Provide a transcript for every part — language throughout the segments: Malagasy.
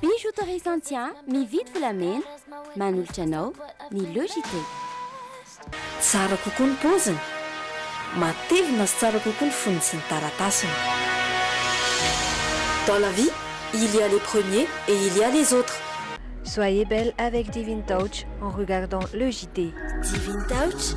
Bijouterie Santia mividy volamena manolotra anao ny Le JT. Tsara kokoa ny paoziny, matevina sy tsara kokoa ny fonony sy ny taratasiny. Dans la vie, il y a les premiers et il y a les autres. Soyez belle avec Divine Touch en regardant le JT. Divine Touch,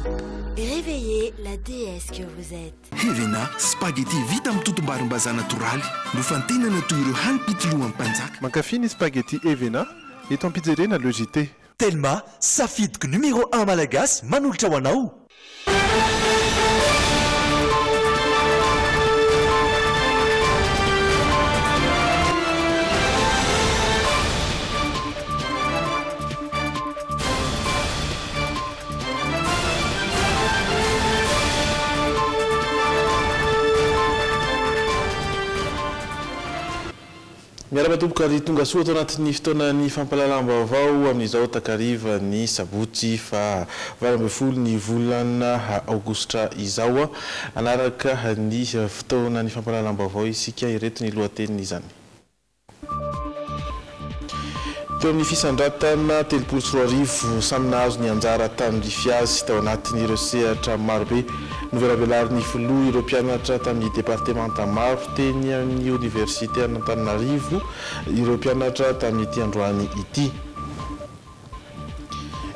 réveillez la déesse que vous êtes. Hevena, spaghetti vita amin'ny totom-barimbazaha natoraly, nofantenana toy ireo hanim-pitolohan'ny mpanjaka. Mankafy ny spaghetti Hevena eto am-pijerena Le JT. Telma, safidiko numéro un malagasy manolotra ho anao. Miarahaba tompoko ary tonga soa ato anatin'ny fotoanan'ny fampahalalam-baovao amin'izao takariva ny sabotsy faha 18 ny volana aogositra izao. Hanaraka ny fotoanan'ny fampahalalam-baovao isika, ireto ny lohatenin'izany. Teo amin'ny fisandratana 2030, samy nahazo ny anjara tandrify azy tao anatin'ireo sehatra marobe novelabelarin'ny filoha ireo mpianatra tamin'ny departemanta maro teny amin'ny oniversite an'Antananarivo ireo mpianatra tamin'ity androany ity.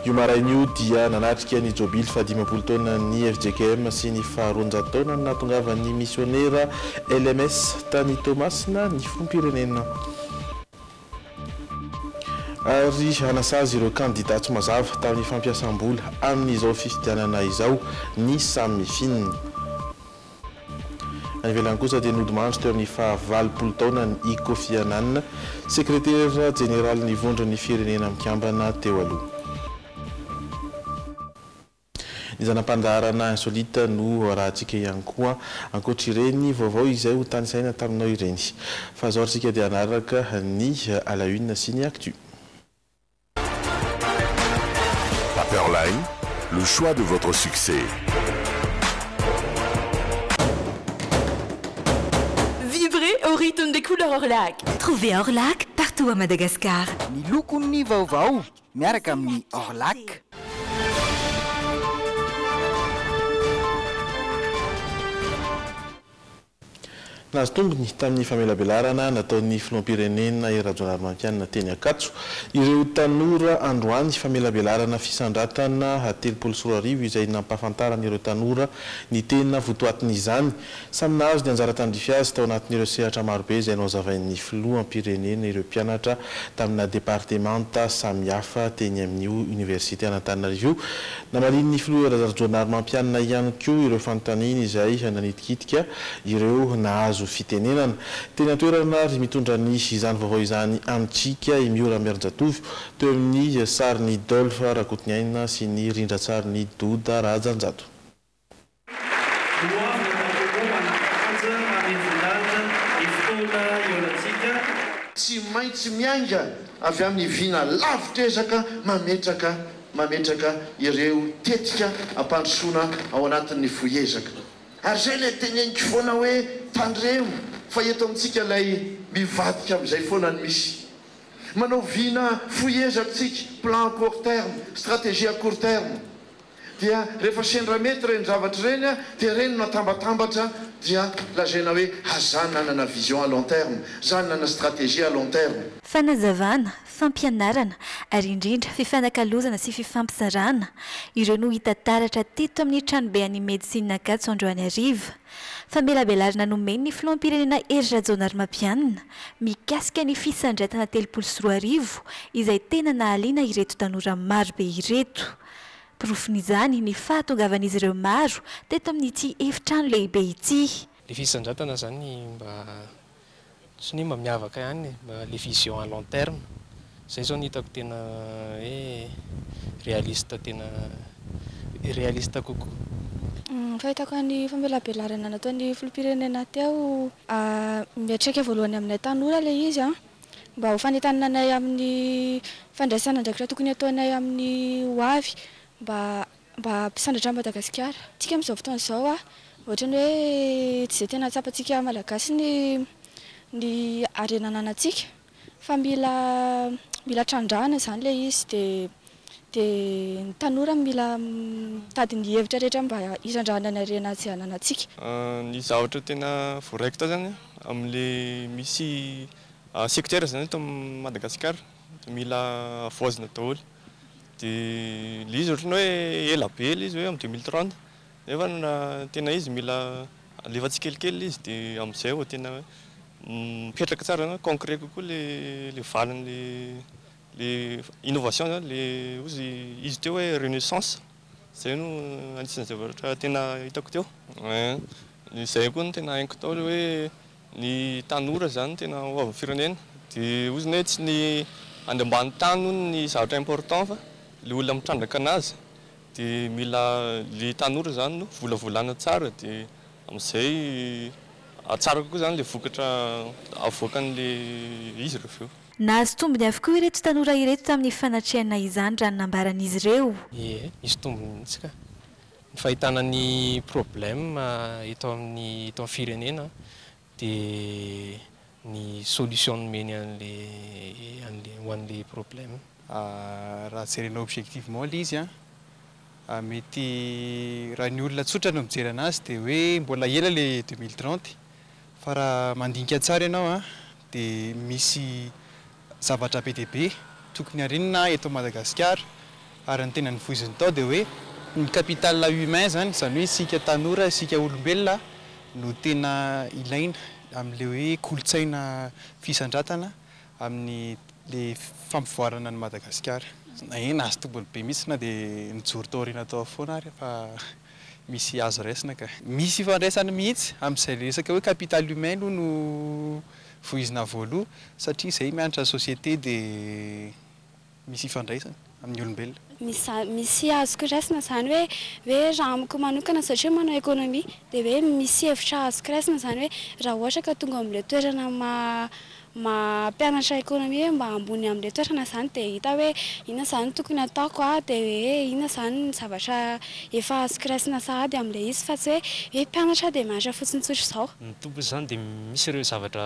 Io maraina io dia nanatrika ny jobily fahadimampolo taonan'ny fjkm sy ny faharoanjato taona nahatongavan'ny misionera LMS tany Toamasina ny filoham-pirenena. Ary hanasazy ireo kandida tsy mazava tamin'ny fampiasam-bola amin'izao fifidianana izao ny Samifin. Any ivelany kosa dia nodimandry teo amin'ny faha 80 taonany i Kofi Annan, sekretera jeneralin'ny Vondron'ny Firenena Mikambana teo aloha. Ny zana-pandaharana Insolite no arahantsika ihany koa ankoatr'ireny vaovao izay ho tanisaina taminao ireny. Fa izao ary isika dia hanaraka ny à la une sy ny actu. Paperline, le choix de votre succès. Vibrez au rythme des couleurs Orlac. Trouvez Orlac partout à Madagascar. Ny lokon'ny vaovao miaraka amin'ny Orlac. Nahazo tombony tamin'ny famelabelarana nataon'ny filoham-pirenena Hery Rajaonarimampianina teny Ankatso ireo tanora androany. Famelabelarana fisandratana 2030 izay nampahafantaran'ireo tanora ny tena votoatin'izany. Samy nahazo ny anjara tandrify azy tao anatin'ireo sehatra marobe izay nohazavain'ny filoham-pirenena ireo mpianatra tamina departemanta samihafa teny amin'io oniversite an'Antananarivo io. Namalian'ny filoha Hery Rajaonarimampianina ihany koa ireo fanontaniana izay nanitikitika ireo nahazo fitenenana. Teny an-toerana ary mitondra ny izany vaovao izany amintsika i Miora Miarinjatovo teo amin'ny sarin'i Dolph Rakotoniaina sy ny rindran-tsarin'i Doda Rahajanjato. Ho avy ny Antankomo manakanja hamevoninahitra ny fotoana hihaonantsika. Tsy maintsy miainga avy amin'ny vina lavitr'ezaka mametraka mametraka ireo tetika hampandrosoana ao anatin'ny fohy ezaka. Ary izay ilay teneniko foana hoe tandremo fa eto amintsika ilay mivadika amin'izay foana no misy. Manao vina fohy ezaka tsika, plan à court terme, stratégie à court terme. Dia rehefa sendra mety ireny zavatra ireny dia ireny no atambatambatra dia lazaina hoe ha za nanana vision à long terme, za nanana stratégie à long terme. Fanazavana, fampianarana ary indrindra fifanakalozana sy fifampizarana, ireo no hita taratra teto amin'ny tranobe an'ny Medecine Ankatso androany hariva. Famelabelarana nomen'ny filoham-pirenena Hery Rajaonarimampianina mikasika ny fisandratana 2030 izay tena nahaliana ireto tanora marobe ireto. Porofon'izany ny fahatongavan'izy ireo maro teto amin'ity efitrano lehibe ity. Ilay fisandratana izany mba tsy ny hoe mba miavaka ihany e, mba le vision à long terme, zay zao no hitako tena hoe réaliste, tena réaliste kokoa. Fahitako ny famelabelarana nataon'ny filoham-pirenena teo, miantraika voalohany aminay tanora ilay izy an, mba ho fanentanana anay amin'ny fandraisana andraikitra tokony hataonay amin'ny ho avy mba mba hampisandratra an'i Madagasikara. Tsika amin'izao fotoana izao an, ohatran'ny hoe tsy izay tena tsapantsika malagasy ny. ny harena ananantsika fa mila mila trandrahana izany ilay izy dia dia ny tanora mila mitady ny hevitra rehetra mba hitrandrahana ny harena izay ananantsika. Ny zavatra tena voaraiko tao zany amin'le misy secteur zany eto Madagasikara mila havaozina daholo de le izy ohatran'ny hoe ela be le izy hoe amin'ny 2030 nefa raha tena izy mila alefa tsikelikely le izy de amin'izay vao tena hoe mipetraka tsara zany concret kokoa le le valin'le le innovation zany le ozy izy teo hoe renaissance zay no anisan'ny zavatra tena hitako teo. Izay koa no tena haiko tao le hoe ny tanora zany tena ho avin'ny firenena de ozy ny hoe tsy ny any ambany tany hono ny zavatra important fa le olona mitrandraka anazy de mila le tanora zany no volavolana tsara de amin'izay tsara kokoa zany le vokatra avoakan'le izy rehefa eo. Nahazo tombony avokoa ireto tanora ireto tamin'ny fanatrehana izany raha ny nambaran'izy ireo. Ie, misy tombony mihitsy ka. Ny fahitana ny problème eto amin'ny eto amin'ny firenena dia ny solution nomeny an'le an'le ho an'le problème. Raha jerena objectivement le izy an, mety raha ny olona tsotra no mijery anazy dia hoe mbola ela le 2030 fa raha mandinika tsara ianao an dia misy zavatra be dia be tokony harinina eto Madagasikara ary ny tena novoiziny tao dia hoe ny capital humain zany, izany hoe isika tanora, isika olombelona no tena ilaina amin'ilay hoe kolontsaina fisandratana amin'ny le fampivoarana an'i Madagasikara. Ee, nahazo tombony be mihitsy na dia nijoro tao aoriana tao foana ary fa misy azo raisina ka. Misy ifandraisany mihitsy amin'izay resaka hoe capital humain aloha no voizina voaloha satria izay mianatra société dia misy ifandraisany amin'ny olombelona. Misy misy azoko raisina izany hoe hoe raha amiko manokana satria manao économie dia hoe misy hevitra azoko raisina izany hoe raha ohatra ka tonga amin'ilay toerana maha maha mpianatra économie hoe mba ambony amin'ilay toerana izany dia hita hoe inona izany no tokony hataoko a, dia hoe inona izany ny zavatra efa azoko raisina sahady amin'ilay izy fa tsy hoe hoe mpianatra dia mianatra fotsiny tsotra izao. Ny tompony izany dia misy ireo zavatra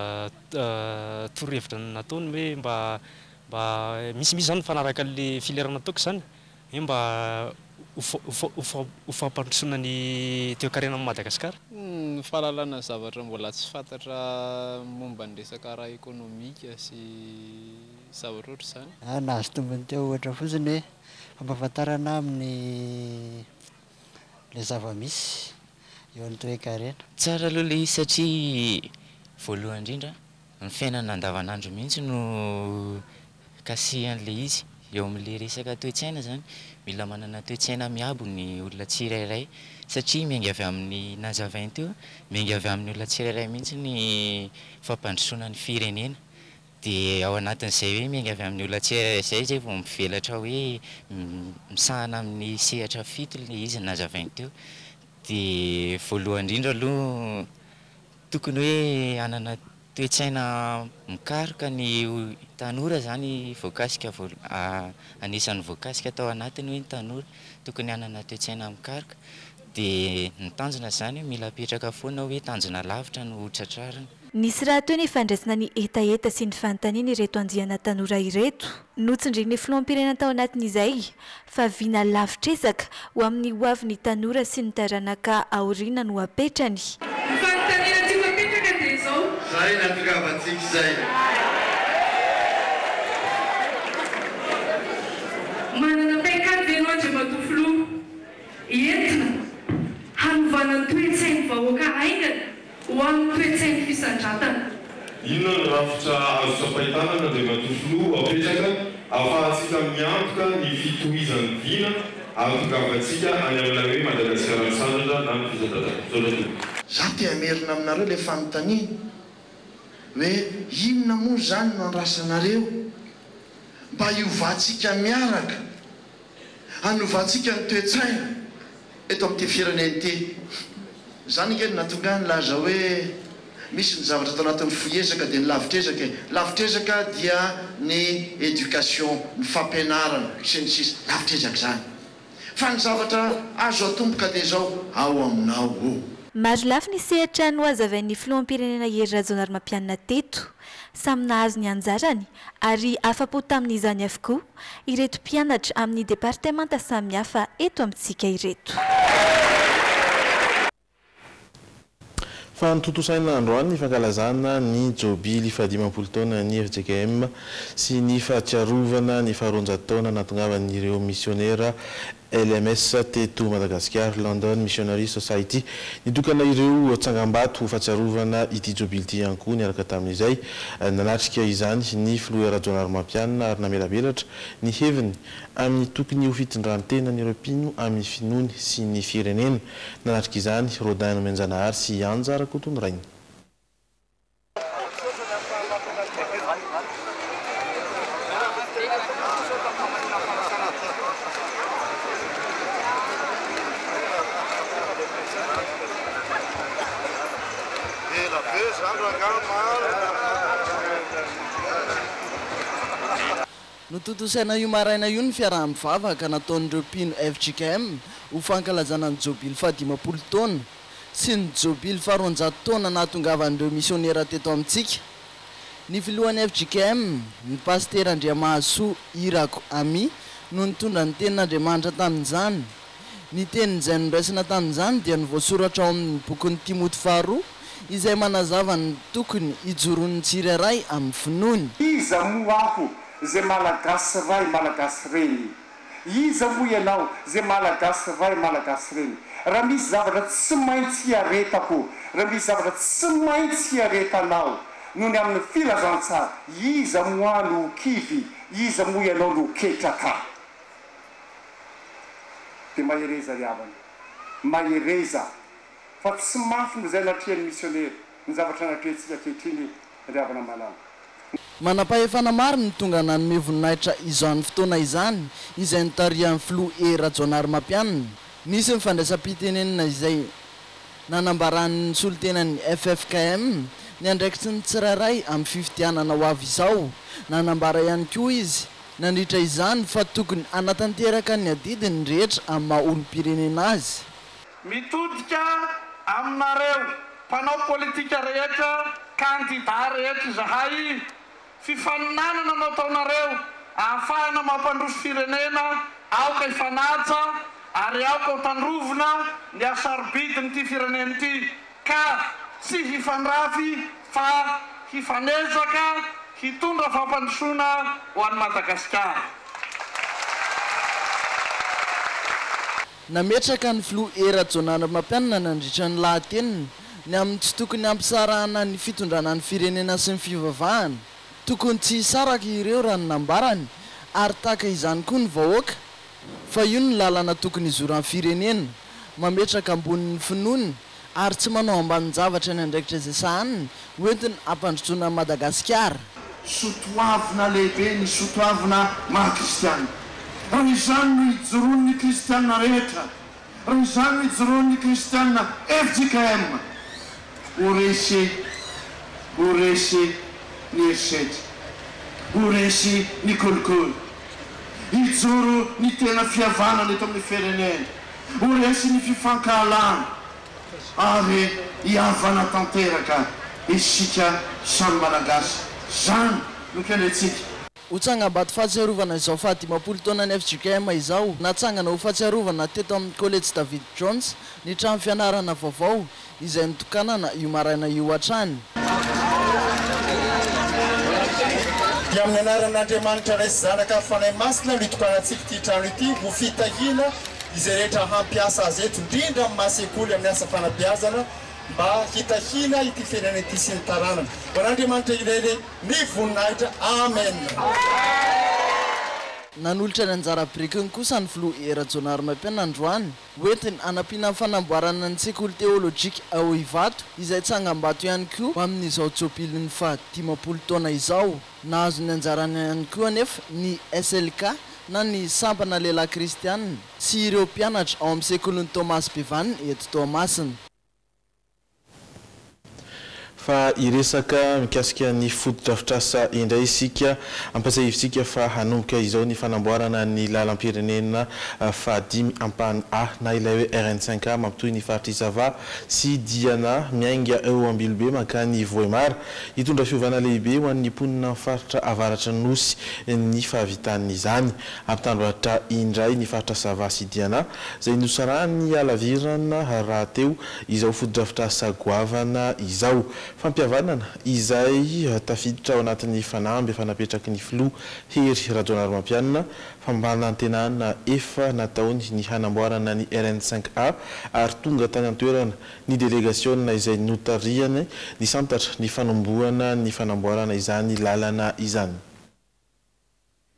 torohevitra nataony hoe mba mba misy misy izany mifanaraka an'ilay filière nataoko izany hoe mba ho ho fampandrosoana ny toekarena amin'i Madagasikara. Ny fahalalana zavatra mbola tsy fantatra momba ny resaka ara-ekonomika sy zavatra ohatr'izany. Nahazo tombony teo ohatra fotsiny hoe fampahafantarana amin'ny ilay zava-misy eo amin'ny toekarena. Tsara aloha ilay izy satria voalohany indrindra ny fiainana andavanandro mihitsy no kasihan'ilay izy. Eo amin'ilay resaka toe-tsaina izany, mila manana toe-tsaina miabo ny olona tsirairay satria miainga avy amin'ny nazavainy teo, miainga avy amin'ny olona tsirairay mihitsy ny fampandrosoana ny firenena. Dia ao anatin'izay hoe miainga avy amin'ny olona tsirairay izay izay vao mivelatra hoe misahana amin'ny sehatra fito ilay izy nazavainy teo. Dia voalohany indrindra aloha tokony hoe hanana toe-tsaina mikaroka ny tanora izany voakasika anisan'ny voakasika tao anatiny hoe ny tanora tokony hanana toe-tsaina mikaroka dia ny tanjona izany mila apetraka foana hoe tanjona lavitra no ho tratrarina. Nisy rahateo ny fandraisana ny hetaheta sy ny fanontanian'ireto andiana tanora ireto. Notsindrin'ny filoham-pirenena tao anatin'izay fa vina lavitr'ezaka ho amin'ny hoavin'ny tanora sy ny taranaka aoriana no apetrany. Ny fanontaniana tiako apetraka dia izao. Izay nahatongavantsika izay. Manana paikady ve ianao Andriamatoa Filoha entina hanovana ny toe-tsain'ny vahoaka haingana Ho an'ny toe-tsain'ny fisandratana. Inona ny rafitra azo tsapain-tanana Andriamatoa Filoha apetraka ahafahantsika miantoka ny fitohizan'ny vina ahatongavantsika any amin'ilay hoe Madagasikara misandratra na ny fisandratana? Misaotra tompoko. Za te hamerina aminareo ilay fanontaniana hoe inona moa izany no andrasanareo mba hiovantsika miaraka, hanovantsika ny toe-tsaina eto amin'ity firenena ity. Izany ange no nahatonga ahy nilaza hoe misy ny zavatra ato anatin'ny fohy ezaka dia ny lavitr'ezaka e. Lavitr'ezaka dia ny éducation, ny fampianarana, sy ny sisa Lavitr'ezaka izany. Fa ny zavatra azo atomboka dia izao, ao aminao o. Maro lafy ny sehatra nohazavain'ny filoham-pirenena Hery Rajaonarimampianina teto. Samy nahazo ny anjarany ary afa-po tamin'izany avokoa ireto mpianatra amin'ny departemanta samihafa eto amintsika ireto. Fa notontosaina androany ny fankalazana ny jobily fahadimampolo taonan'ny fjkm sy ny fahatsiarovana ny faharoanjato taona nahatongavan'ireo misionera LMS teto Madagasikara, London Missionary Society. Nitokana ireo tsangambato ho fahatsiarovana ity jobily ity ihany koa niaraka tamin'izay. Nanatrika izany ny Filoha Rajaonarimampianina ary namelabelatra ny heviny amin'ny tokony ho fitondran-tenan'ireo mpino amin'ny finoany sy ny firenena. Nanatrika izany Rodin Nomenjanahary sy Anja Rakotonirainy. Notontosaina io maraina io ny fiaraha-mivavaka nataon'ireo mpino fjkm ho fankalazana ny jobily fahadimampolo taona sy ny jobily faharoanjato taona nahatongavan'ireo misionera teto amintsika. Ny filohan'ny fjkm, ny pasitera Andriamahazosoa Irako Ami no nitondra ny tenin'Andriamanitra tamin'izany. Ny teny izay noraisina tamin'izany dia ny voasoratra ao amin'ny bokin'i Timoty faharoa izay manazava ny tokony hijoroan'ny tsirairay amin'ny finoany. Iza moa aho izay Malagasy ray Malagasy reny? Iza moa ianao izay Malagasy ray Malagasy reny? Raha misy zavatra tsy maintsy hiaretako, raha misy zavatra tsy maintsy hiaretanao noho ny amin'ny filazantsara, iza moa aho no ho kivy, iza moa ianao no ho ketraka? Dia mahereza ry havana, mahereza fa tsy mafy noho izay natrehan'ny misionera ny zavatra natrehantsika ankehitriny ry havana malala. Manampahefana maro no tonga nanome voninahitra izany fotoana izany izay notarihan'ny filoha Hery Rajaonarimampianina. Nisy ny fandraisam-pitenenana izay nanambaran'ny solontenan'ny ffkm ny andraikitry ny tsirairay amin'ny fifidianana ho avy izao. Nanambara ihany koa izy nandritra izany fa tokony hanatanteraka ny adidiny ny rehetra amin'ny maha olom-pirenena azy. Mitodika aminareo mpanao politika rehetra, kandida rehetra izahay, fifaninanana no ataonareo ahafahana mampandroso firenena, aoka hifanaja ary aoka ho tandrovina ny hasarobidin'ity firenena ity ka tsy hifandrafy fa hifanezaka hitondra fampandrosoana ho an'i Madagasikara. Nametraka ny filoha Hery Rajaonarimampianina nandritra ny lahateniny ny amin'ny tsy tokony hampisarahana ny fitondrana ny firenena sy ny fivavahana. Tokony tsy hisaraka ireo raha ny nambarany ary tahaka izany koa ny vahoaka fa io no lalana tokony hizoran'ny firenena, mametraka ambony ny finoany ary tsy manao ambanin-javatra ny andraikitra izay sahaniny hoentiny hampandrosoana an'i Madagasikara. Soatoavina lehibe ny soatoavina maha kristiana. Raha izany no ijoroan'ny kristiana rehetra, raha izany no ijoroan'ny kristiana fjkm, ho resy, ho resy ny herisetra, ho resy ny kolikoly, hijoro ny tena fihavanana eto amin'ny firenena, ho resy ny fifankahalana. Ary hihavana tanteraka isika samy Malagasy. Zany no kendrentsika. Ho tsangambato fahatsiarovana izao fahadimampolo taonan'ny fjkm izao, natsangana ho fahatsiarovana teto amin'ny Kolejy David Jones ny trano fianarana vaovao izay notokanana io maraina io hatrany. Dia amin'ny anaran'Andriamanitra Ray sy Zanaka ary Fanahy Masina no itokanantsika ity trano ity ho fitahiana izay rehetra hampiasa azy eto, indrindra amin'ny maha sekoly amin'ny asa fanabeazana mba hitahiana ity firenena ity sy ny taranany. Ho an'Andriamanitra irery ny voninahitra. Amen. Nanolotra ny anjara birikiny kosa ny filoha Hery Rajaonarimampianina androany, hoentiny hanampiana ny fanamboarana ny sekoly teolojika ao Ivato, izay tsangambato ihany koa ho amin'izao jobilin'ny faha 50 taona izao. Nahazo ny anjarany ihany koa anefa ny SLK na ny Sampana Lehilahy Kristianina sy ireo mpianatra ao amin'ny sekolin'i Thomas Bevan eto Toamasina. Fa hiresaka mikasika ny fotodrafitrasa indray isika. Ampatsiahivintsika fa hanomboka izao ny fanamboarana ny lalam-pirenena fahadimy ampahany A na ilay hoe RN cinq A mampitohy ny faritr'i Sava sy Diana miainga eo Ambilobe mankany Vohemar. Hitondra fiovana lehibe ho an'ny mponina amin'ny faritra avaratry ny Nosy ny fahavitan'izany. Hampitandroatra indray ny faritra Sava sy Diana izay nosarahan'ny halavirana rahateo izao fotodrafitrasa goavana izao. Fampihavanana izay tafiditra ao anatin'ny fanamby efa napetraky ny filoha Hery Rajaonarimampianina, fampanantenana efa nataony ny hanamboarana ny RN cinq A ary tonga tany an-toerana ny delegasiona izay notarihany nisantatra ny fanombohana ny fanamboarana izany lalana izany.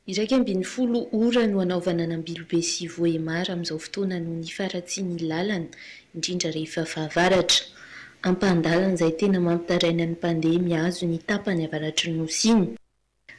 11 ora no hanaovana an'Ambilobe sy Vohemar amin'izao fotoana noho ny faharatsian'ny lalana, indrindra rehefa fahavaratra. Ampahan-dalana izay tena mampitaraina ny mpandeha mihazo ny tapany avaratry ny Nosy iny.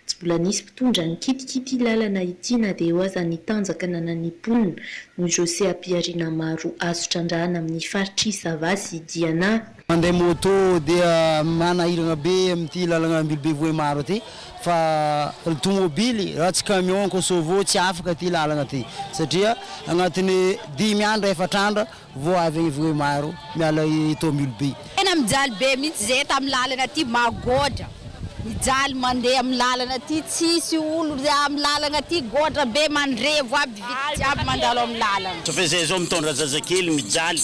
Tsy mbola nisy mpitondra nikitika ity lalana ity na dia eo aza ny tanjaka ananan'ny mponina noho ireo seha-pihariana maro azo trandrahana amin'ny faritr'i Sava sy Diana. Mandeha moto dia manahirana be amin'ity lalana Ambilobe Vohemar ity fa tomobily raha tsy camion Kosovo tsy afaka ity lalana ity satria agnatin'ny dimy andro efatra andro vao avy agny Vohemar miala eto Ambilobe. Tena mijaly be mihitsy zay tamin'ny lalana aty magodra mijaly mandeha amin'ny lalana aty tsisy olo amin'ny lalana aty godra be mandrevo aby vity jiaby mandalo amin'ny lalana. Fa zay zao mitondra zazakely mijaly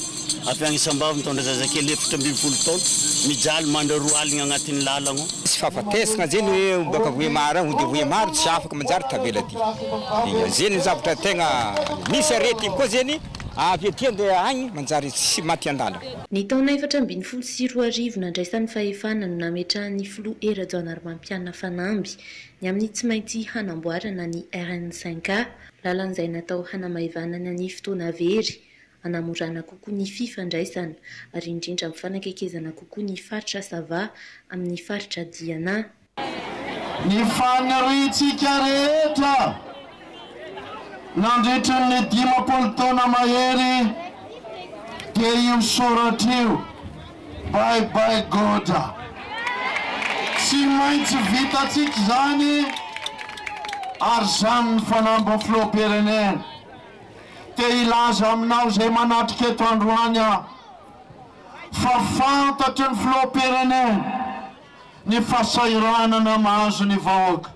avy agny Sambava mitondra zazakely 14 taona mijaly mandry roa aligna agnatin'ny lalagno. Tsy fahafatesagna zegny hoe baka Vohemar agny hody Vohemar tsy afaka manjary tavela aty. Dia zegny ny zavatra tegna misy aretigny koa zegny avy aty andeha agny manjary tsy maty an-dalana. Ny taona 2014 nandraisany fahefana no nametrahan'ny filoha Hery Rajaonarimampianina fanamby ny amin'ny tsy maintsy hanamboarana ny RN cinq A, lalana izay natao hanamaivanana ny fotoana very, hanamorana kokoa ny fifandraisana ary indrindra amin'ny fanakekezana kokoa ny faritra Sava amin'ny faritra Diana. Ny faniriantsika rehetra nandritry ny 50 taona mahery dia io soratra io, Bye bye Goda. Tsy maintsy vitantsika izany ary izany ny fanambin'ny filoham-pirenena. Te hilaza aminao izay manatrika eto androany aho fa fantatry ny filoham-pirenena ny fahasahiranana mahazo ny vahoaka.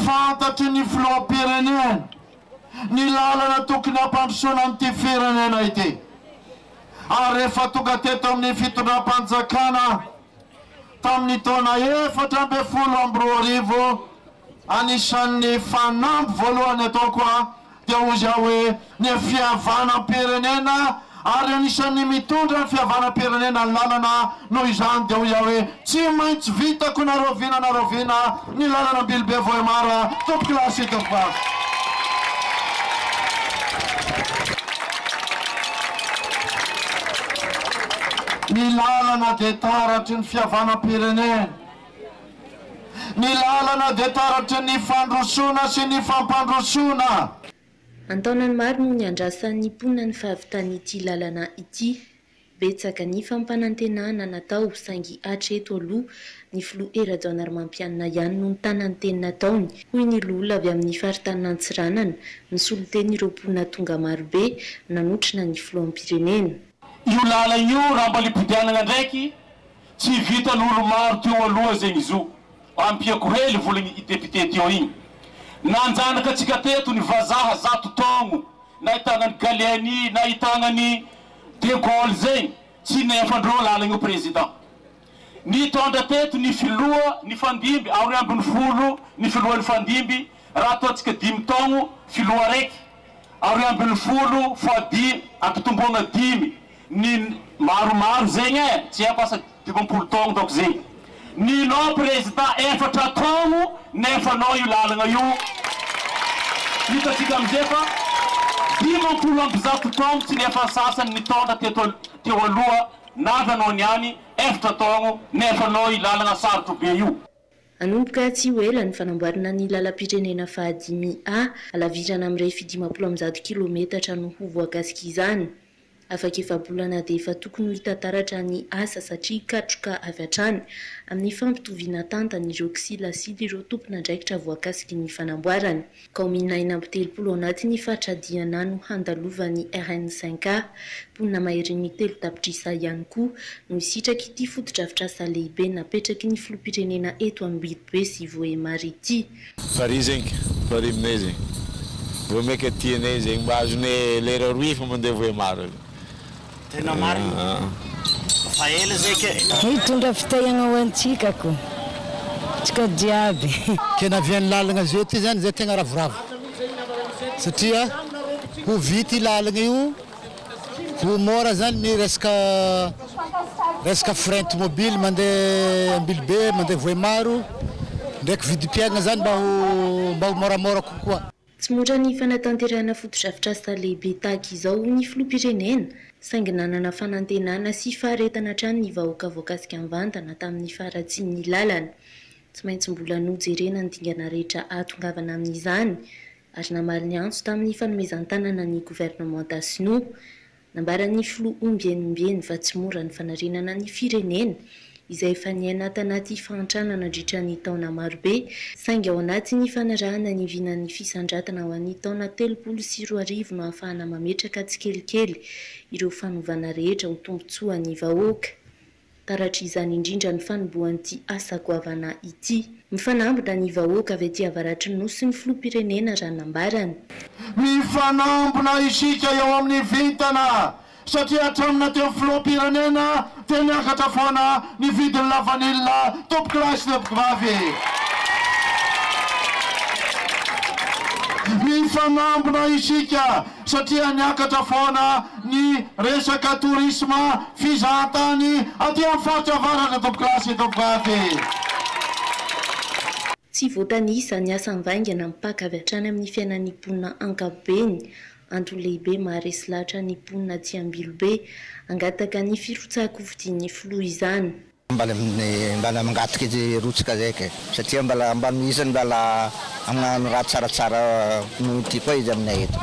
Fantatry ny filoham-pirenena ny lalana tokony hampandrosoana an'ity firenena ity. Ary rehefa tonga teto amin'ny fitondram-panjakana tamin'ny taona 2014, Anisan'ny fanamby voalohany ataoko dia hozy aho hoe ny fihavanam-pirenena ary anisan'ny mitondra ny fihavanam-pirenena ny lalana noho izany dia hoy aho hoe tsy maintsy vitako na rahoviana na rahoviana ny lalana Ambilobe Vohemar tompokolahy sy tompokovavy. Ny lalana dia taratry ny fihavanam-pirenena. Ny lalana dia taratry ny fandrosoana sy ny fampandrosoana. An-taonany maro no niandrasan'ny mponina ny fahavitan'ity lalana ity. Betsaka ny fampanantenana natao saingy hatreto aloha ny filoha Hery Rajaonarimampianina ihany no nitana ny teny nataony, hoy ny loholona avy amin'ny faritanin'Antsiranana, nisolo teny ireo mponina tonga marobe nanotrona ny filoham-pirenena. Io lalana io raha mba lipodianagna ndraiky Tsy vitan olo maro teo aloha zegny izy io. Ampiako hely volagny i député teo igny. Nanjanaka antsika teto ny vazaha zato taogno nahitagna an'i Gallieni, nahitagna an'i De Gaulle zegny, tsy nefandreo lalagna io président. Nitondra teto ny filoha nifandimby 12 ny filoha nifandimby raha ataontsika dimy taogno filoha raiky 12 fois dimy ampitomboagna dimy Ny maromaro zegny e, tsy haiko asa 50 taogno daoko zegny. Ninao président efatra taogno nefa anao io lalagna io hitatsika amizay fa 150 taogno tsy nefa sasany nitondra teto teo aloha navy anao niany efatra taogno nefa anao io lalagna sarotro be io. Hanomboka tsy ho ela ny fanamboarana ny lalam-pirenena fahadimy A, halavirana mirefy 150 kilometatra no ho voakasik'izany. Afaka efa-bolana dia efa tokony ho hita taratra ny asa satria katroka avy hatrany amin'ny fampitoviana tantana ireo kisilasila ireo tompon'andraikitra voakasiky ny fanamboarana. Kaominina 36 ao anatin'ny faritra Diana no handalovan'ny RN cinq A. Mponina maherin'ny 3 tapitrisa ihany koa no hisitraka ity fotodrafitrasa lehibe napetraky ny filoham-pirenena eto Ambilobe sy Vohemar ity. Farihy zegny, farihy aminay zegny. Vao maika tianay zegny mba azonay lera roy efa mandeha Vohemar. Tena marina. Fa ela zay ke. Hitondra fitahiagna ho antsika ko, tsika jiaby. Ke navian'ny lalagna zeo ty zany zay tegna ravoravo satria ho vita i lalagna io, ho môra zany ny resaka resaka frais tomobily mandeha Ambilobe, mandeha Vohemaro, ndraiky vidim-piainana zany mba ho mba ho môramôra kokoa. Tsy mora ny fanatanterahana fotodrafitrasa lehibe tahaka izao hoy ny filoham-pirenena, saingy nanana fanantenana sy faharetana hatrany ny vahoaka voakasika mivantana tamin'ny faharatsian'ny lalana. Tsy maintsy mbola nojerena ny dingana rehetra ahatongavana amin'izany ary namaly ny antso tamin'ny fanomezan-tanana ny governemanta sinoa. Nambaran'ny filoha ombieny ombieny fa tsy mora ny fanarenana ny firenena, izay efa niaina tanaty fahantrana nandritra ny taona marobe, saingy ao anatin'ny fanarahana ny vinan'ny fisandratana ho an'ny taona 2030 no ahafahana mametraka tsikelikely ireo fanovana rehetra ho tombontsoan'ny vahoaka. Taratr'izany indrindra ny fanombohan'ity asa goavana ity. Mifanambina ny vahoaka avy aty avaratry ny Nosy ny filoham-pirenena raha nambarany. Mifanambina isika eo amin'ny vintana satria hatramin'ny teo filoham-pirenena dia niakatra foana ny vidin'ny lavanila tompokolahy sy tompokovavy. Mifanambina isika satria niakatra foana ny resaka tourisme, fizahantany aty amin'ny faritra avaratra tompokolahy sy tompokovavy. Tsy voatanisa ny asa mivaingana mipaka avy hatrany amin'ny fiainan'ny mponina ankapobeny. Antony lehibe maharesy lahatra ny mponina aty Ambilobe hangataka ny firotsahan-kofidin'ny filoha izany. Mbala mbala mangataka izy hirotsaka zay ke satria mbala mba misy mbala hagnano raha tsaratsara noho ity koa izy aminay eto.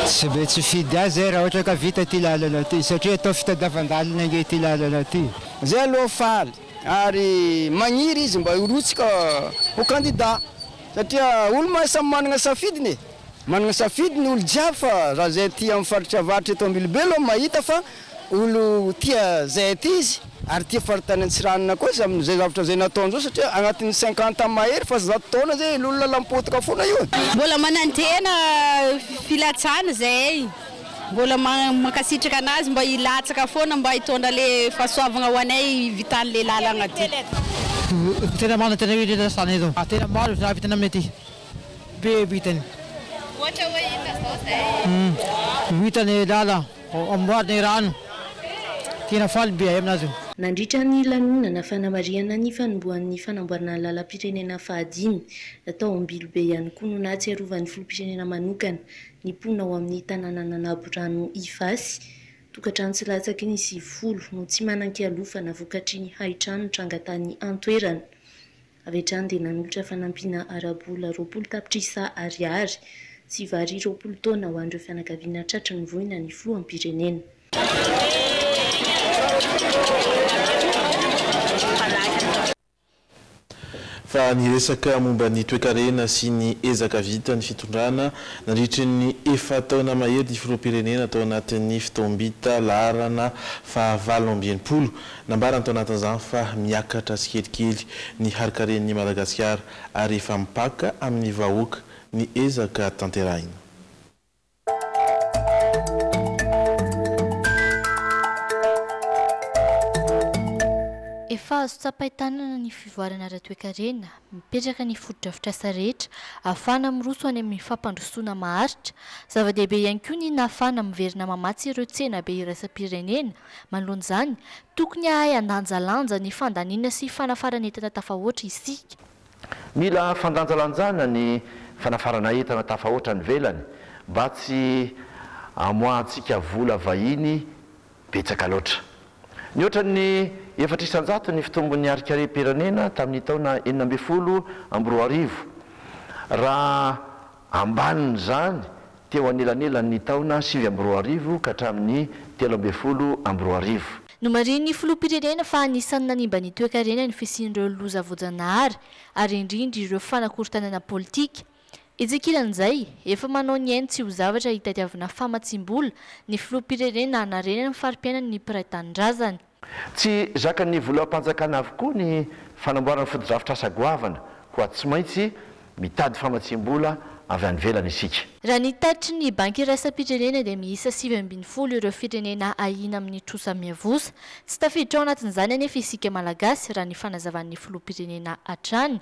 Tsy maintsy hifidy azy zay raha ohatra ka vita ity lalana ity satria atao fitadiavan-dalana ange ity lalana ity. Zay aloha faly ary magniry izy mba hirotsaka ho kandida satria olo ma samy managna safidiny e! Managna safidy ny olo jiaby fa raha zay aty amin'ny faritra avaratra eto Ambilobe aloha mahita fa olo tia zay aty izy ary tia faritany Antsiranana koa izy amin'izay zavatra izay nataony zao satria agnatin'ny cinquante ans mahery fa 100 taona zay olona lampotaka foana io e. Mbola manantena filatsahana zahay, mbola mankasitraka anazy mba hilatsaka foana mba hitondra le fahasoavagna ho anay hivitan'le lalagna ty. Tena manantena hoe hilatsahana eto, tena maro ny raha vitany aminay aty. Be vitany. Ohatra hoe inona zao zay? Vita ny lala, amboarina ny rano. Tena faly be ahay aminazy io. Nandritra ny lanonana fanamarihana ny fanombohan'ny fanamboarana ny lalam-pirenena fahadimy tao Ambilobe ihany koa no nahatsiarovan'ny filoham-pirenena manokana ny mponina ao amin'ny tanànan'Anaborano Ifasy. Tokantrano tsy latsaky ny 90 no tsy manan-kialofana vokatry ny hain-trano nitranga tany an-toerana. Avy hatrany dia nanolotra fanampiana ara-bola 20 tapitrisa ariary sy vary 20 taona ho an'ireo fianakaviana tratry ny voina ny filoham-pirenena. Fa niresaka momba ny toekarena sy ny ezaka vitan'ny fitondrana nandritry ny efa-taona mahery ny filoham-pirenena tao anatin'ny fotoam-bita laharana faha-68. Nambarany tao anatin'izany fa miakatra tsikelikely ny harinkaren'i Madagasikara ary efa mipaka amin'ny vahoaka ny ezaka tanterahina. Efa azo tsapain-tanana ny fivoarana ara-toekarena, mipetraka ny fotodrafitrasa rehetra ahafahana miroso any amin'ny fampandrosoana maharitra. Zava-dehibe ihany koa ny nahafahana miverina mamatsy ireo tsenabe iraisam-pirenena Manoloana izany, tokony hahay handanjalanja ny fandaniana sy fanafarana entana tafahoatra isika. Mila fandanjalanjana ny fanafarana entana tafahoatra any ivelany mba tsy hamoahantsika vola vahiny betsaka loatra. Nihoatra ny 4% ny fitombon'ny harinkarem-pirenena tamin'ny taona 2016, raha ambanin'izany. teo anelanelan'ny taona 2009 ka hatramin'ny 2013. Nomarihin'ny Filoham-pirenena fa anisan'ny nanimba ny toekarena ny fisian'ireo loza voajanahary ary indrindra ireo fanakorontanana politika. Etsy ankilan'izay, efa manao ny ainy tsy ho zavatra hitadiavana famatsiam-bola ny Filoham-pirenena hanarenana ny fari-piainan'ny mpiray tanindrazana. Tsy zakan'ny volam-panjakana avokoa ny fanamboarana fotodrafitrasa goavana, koa tsy maintsy mitady famatsiam-bola avy any ivelany isika. Raha ny tatitry ny Banky iraisam-pirenena dia miisa 19 ireo firenena ahiana amin'ny trosa miavosa. Tsy tafiditra ao anatin'izany anefa isika Malagasy, raha ny fanazavan'ny filoham-pirenena hatrany.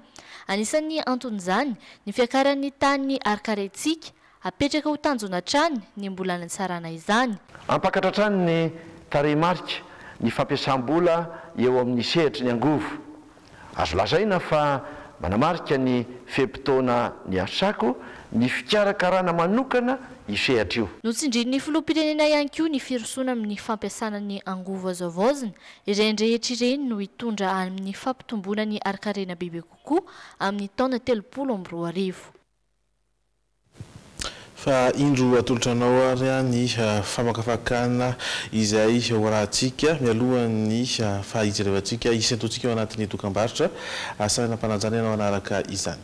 Anisan'ny anton'izany ny fiakaran'ny tahan'ny harin-karentsika. Apetraka ho tanjona hatrany ny mbola hanatsarana izany. Hampakatra hatrany ny tarehimarika ny fampiasam-bola eo amin'ny sehatry ny angovo. Azo lazaina fa manamarika ny fe-potoana niasako ny fikarakarana manokana io sehatra io. Notsindrin'ny Filoham-pirenena ihany koa ny firosoana amin'ny fampiasana ny angovo azo havaozina, ireny rehetra ireny no hitondra amin'ny fampitomboana ny harin-karena bebe kokoa amin'ny taona 2030. Fa indro atolotra anao ary ny famakafakana izay hoarahantsika mialohan'ny faha-hijerevantsika hisentoantsika ao anatin'ny dokambarotra. Asaina am-panajana ianao hanaraka izany.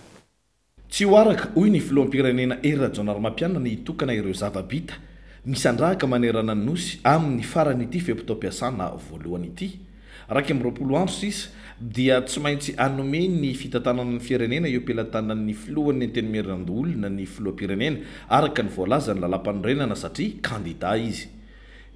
Tsy ho araka, hoy ny filoham-pirenena Hery Rajaonarimampianina ny hitokana ireo zava-bita misandrahaka manerana ny Nosy amin'ny faran'ity fe-potoam-piasana voalohany ity. 21 andro sisa dia tsy maintsy hanome ny fitantanana ny firenena eo am-pelatanan'ny filohan'ny Antenimierandoholona ny filoham-pirenena, araka ny voalazan'ny lalàmpanorenana satria kandida izy.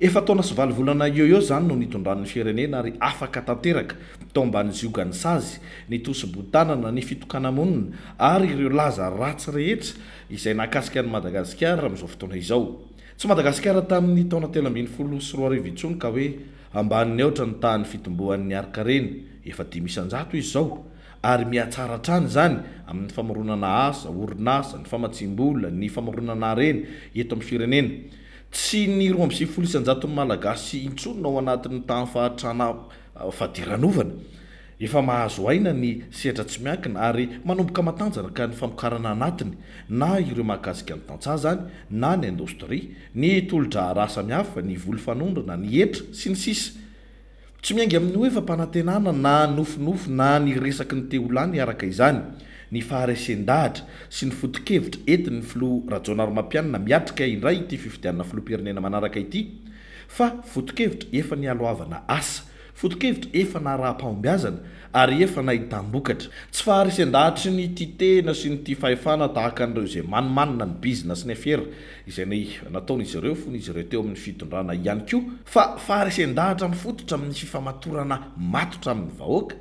Efa-taona sy valo volana eo eo izany no nitondrany ny firenena ary afaka tanteraka tao ambany ziogan'ny sazy, ny tosi-botanana, ny fitokana-monina ary ireo laza ratsy rehetra izay nahakasika an'i Madagasikara amin'izao fotoana izao. Tsy Madagasikara tamin'ny taona 2013 intsony ka hoe Ambanin'ny aotra ny tahan'ny fitomboan'ny harin-karena, efa 5% izy izao, ary mihatsara hatrany izany amin'ny famoronana asa, orinasa, ny famatsiam-bola, ny famoronana harena eto amin'ny firenena. Tsy ny 92 isan-jaton'ny Malagasy intsony no ao anatin'ny tahan'ny fahantrana fadiranovana. Efa mahazo aina ny sehatra tsy miankina ary manomboka matanjaka ny famokarana anatiny na ireo mahakasika ny tantsaha izany na ny indostria, ny tolo-draharaha samihafa, ny voly fanondrana, ny hetra, sy ny sisa Tsy miainga amin'ny hoe fampanantenana na nofinofy na ny resaky ny te ho lany araka izany ny faharesen-dahatra sy ny foto-kevitra entin'ny filoha Rajaonarimampianina miatrika indray ity fifidianana filoham-pirenena manaraka ity fa foto-kevitra efa nialohavana asa Foto-kevitra efa naraham-pahombiazana ary efa nahitam-bokatra. Tsy faharesen-dahatry ny tia tena sy ny tia fahefana tahaka an'ireo izay manimanina ny bizina sy ny afera izay nataon'izy ireo fony izy ireo teo amin'ny fitondrana ihany koa, fa faharesen-dahatra mifototra amin'ny fifamatorana matotra amin'ny vahoaka,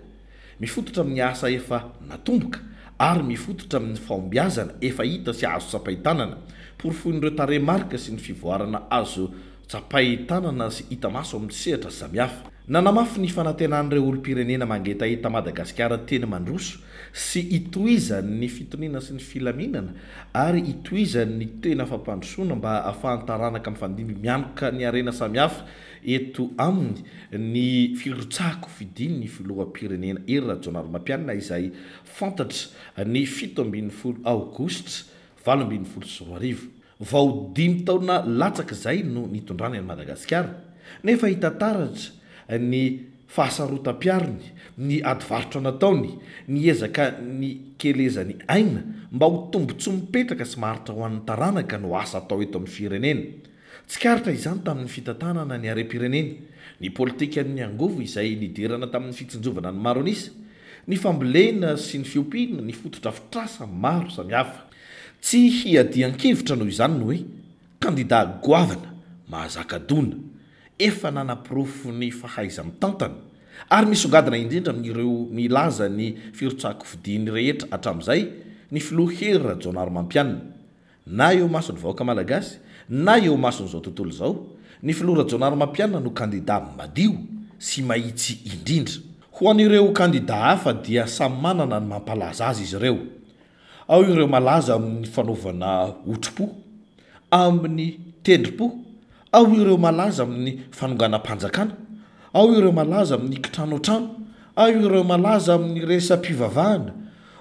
mifototra amin'ny asa efa natomboka ary mifototra amin'ny fahombiazana efa hita sy azo tsapain-tanana, porofoin'ireo tarehimarika sy ny fivoarana azo tsapain-tanana sy hita maso amin'ny sehatra samihafa. Nanamafy ny fanantenan'ireo olom-pirenena mangetaheta Madagasikara teny mandroso sy hitohizan'ny fitoniana sy ny filaminana ary hitohizan'ny tena fampandrosoana mba hahafahan'ny taranaka mifandimby mianoka ny harena samihafa eto aminy ny firotsahan-kofidin'ny filoham-pirenena Hery Rajaonarimampianina izay fantatra ny 17 aogositra 2018. Vao dimy taona latsaka izay no nitondrany an'i Madagasikara, nefa hita taratra ny fahasarotam-piariny, ny ady varotra nataony, ny ezaka nikelezany aina mba ho tombontsoa mipetraka sy maharitra ho an'ny taranaka no asa atao eto amin'ny firenena. Tsikaritra izany tamin'ny fitantanana ny harem-pirenena, ny politikan'ny angovo izay nidirana tamin'ny fitsinjovana ny maro an'isa, ny fambolena sy ny fiompiana, ny fotodrafitrasa maro samihafa. Tsy hiadian-kevitra noho izany ny hoe kandida goavana mahazaka dona, efa nanaporofo ny fahaiza-mitantana, ary misongadina indrindra amin'ireo milaza ny firotsahan-kofidiny rehetra hatramin'izay ny filoha Hery Rajaonarimampianina. Na eo imason'ny vahoaka malagasy, na eo imason'izao tontolo izao, ny filoha Rajaonarimampianina no kandida madio sy mahitsy indrindra. Ho an'ireo kandida hafa dia samy manana ny mampalaza azy izy ireo. Ao ireo malaza amin'ny fanaovana otri-po, amin'ny tendrim-po, ao ireo malaza amin'ny fanonganam-panjakana, ao ireo malaza amin'ny kitranoantrano, ao ireo malaza amin'ny resa-pivavahana,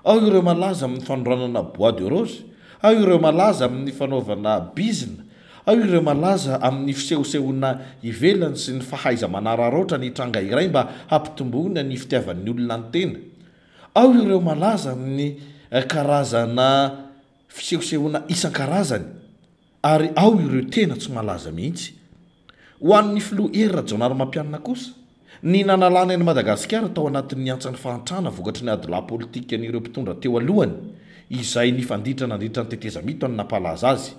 ao ireo malaza amin'ny fanondranana bois de rose, Ao ireo malaza amin'ny fanaovana bizina, ao ireo malaza amin'ny fisehosehoana ivelany sy ny fahaiza-manararaotra ny tranga iray mba hampitomboana ny fitiavan'ny olona ny tena. Ao ireo malaza amin'ny karazana fisehosehoana isan-karazany. Ary ao ireo tena tsy malaza mihitsy. Ho an'ny filoha Hery Rajaonarimampianina kosa, ny nanalana an'i Madagasikara tao anatin'ny antsan'ny fahantrana vokatry ny adilahy politikan'ireo mpitondra teo alohany izay nifanditra nandritra ny tetezamita no nampalaza azy.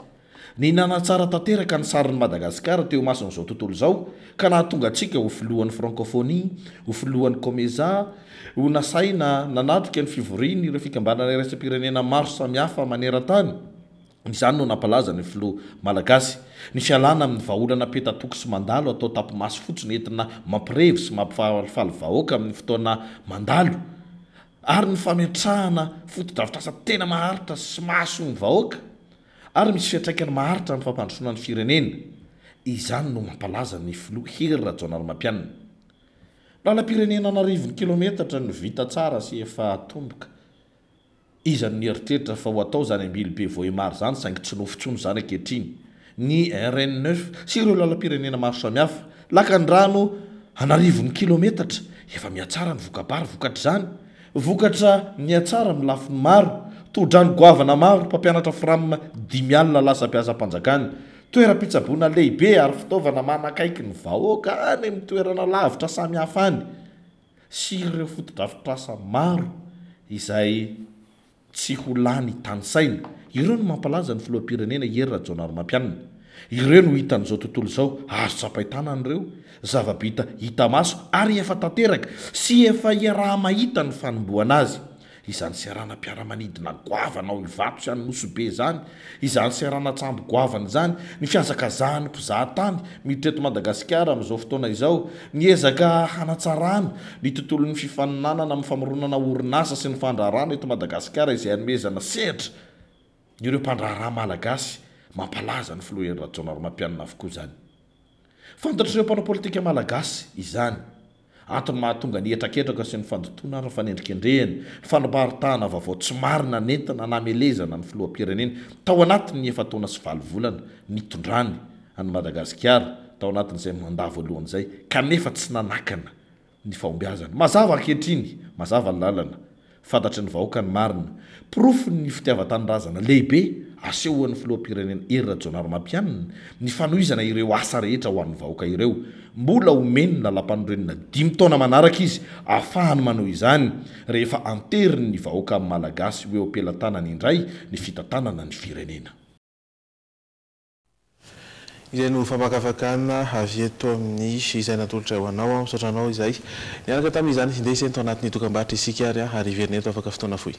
Ny nanatsara tanteraka ny sarin'i Madagasikara teo imason'izao tontolo izao ka nahatonga antsika ho filohan'ny Francophonie, ho filohan'ny Comesa, ho nasaina nanatrika ny fivorian'ireo fikambanana iraisam-pirenena maro samihafa maneran-tany. Izany no nampalaza ny filoha Malagasy. Ny fialana amin'ny vahaolana peta-toko sy mandalo atao tapi-maso fotsiny entina mampirevy sy mampifalifaly vahoaka amin'ny fotoana mandalo ary ny fametrahana fotodrafitrasa tena maharitra sy mahasoa ny vahoaka ary misy fiantraikany maharitra amin'ny fampandrosoana ny firenena. Izany no mampalaza ny filoha Hery Rajaonarimampianina. Lalam-pirenena an'arivony kilometatra no vita tsara sy efa atomboka. Iza no nieritreritra fa ho atao izany Ambilobe Vohemar izany saingy tsy nofy intsony izany ankehitriny. Ny RN neuf sy ireo lalam-pirenena maro samihafa, lakan-drano an'arivony kilometatra, efa mihatsara ny voka-bary vokatr'izany. Vokatra mihatsara amin'ny lafiny maro, tohodrano goavana maro, mpampianatra fram 50 lasa mpiasam-panjakana, toeram-pitsaboana lehibe ary fitaovana manakaiky ny vahoaka any amin'ny toerana lavitra samihafa any. sy ireo fotodrafitrasa maro izay tsy ho lany tanisaina. Ireo no mampalaza ny filoham-pirenena Hery Rajaonarimampianina. Ireo no hitan'izao tontolo izao, azo tsapain-tanana ireo, zava-bita hita maso ary efa tanteraka sy efa iaraha-mahita ny fanombohana azy. Izany seranam-piaramanidina goavana ao Ivato sy any Nosy Be izany, izany seranan-tsambo goavana izany, ny fihazakazahan'ny mpizahatany miditra eto Madagasikara amin'izao fotoana izao, ny ezaka hanatsarana ny tontolon'ny fifaninanana amin'ny famoronana orinasa sy ny fandraharahana eto Madagasikara izay hanomezana sehatra ireo mpandraharaha malagasy, mampalaza ny Filoha Hery Rajaonarimampianina avokoa izany. Fantatr'ireo mpanao politika malagasy izany. Antony mahatonga ny hetraketraka sy ny fandotoana ary ny fanendrikendrehana, ny fanaparitahana vaovao tsy marina nentina namelezana ny filoham-pirenena tao anatin'ny efa-taona sy valo volana nitondrany an'i Madagasikara tao anatin'izay mandat voalohany izay kanefa tsy nanakana ny fahombiazana. Mazava ankehitriny, mazava ny lalana. Fantatry ny vahoaka ny marina. Porofon'ny fitiavan-tanindrazana lehibe asehon'ny filoham-pirenena Hery Rajaonarimampianina ny fanohizana ireo asa rehetra ho an'ny vahoaka ireo. Mbola omeny ny lalàmpanorenana dimy taona manaraka izy ahafahany manao izany rehefa anterin'ny vahoaka malagasy ho eo am-pelatanany indray ny fitantanana ny firenena. Izay no famakafakana avy eto amin'ny izay natolotra ho anao. Misaotra anao izay niaraka tamin'izany. Ndeha hisento anatin'ny dokambarotra isika ary ary hiverina eto afaka fotoana fohy.